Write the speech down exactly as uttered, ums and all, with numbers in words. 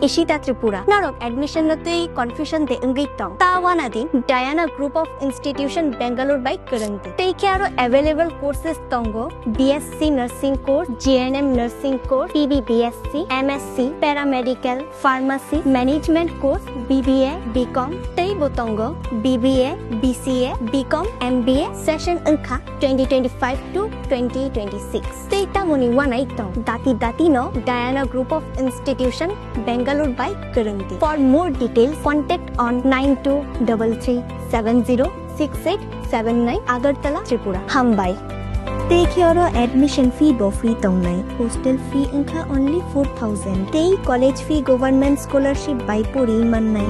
Ishita Tripura. Norok admission no twi confusion de wngwi tong. Ta wana di Diana Group of Institution Bangalore bai kwrwng di. Tei khe aro available courses tongo B S C nursing course, G N M nursing course, P B B S C, M S C, paramedical, pharmacy, management course, B B A, B Com, tei bo tongo B B A, B C A, B Com, M B A, session wngkha twenty twenty-five to twenty twenty-six. Tei tamoni wanai tong dati dati no Diana Group of Institution Bangalore bai kwrwng di. For more details, contact on nine two double three seven zero six eight seven nine, Agartala, Tripura. Hambai. Tei khe oro admission fee bo free tongnai. Hostel fee wngkha only four thousand. Tei college fee government scholarship bai pori mannai.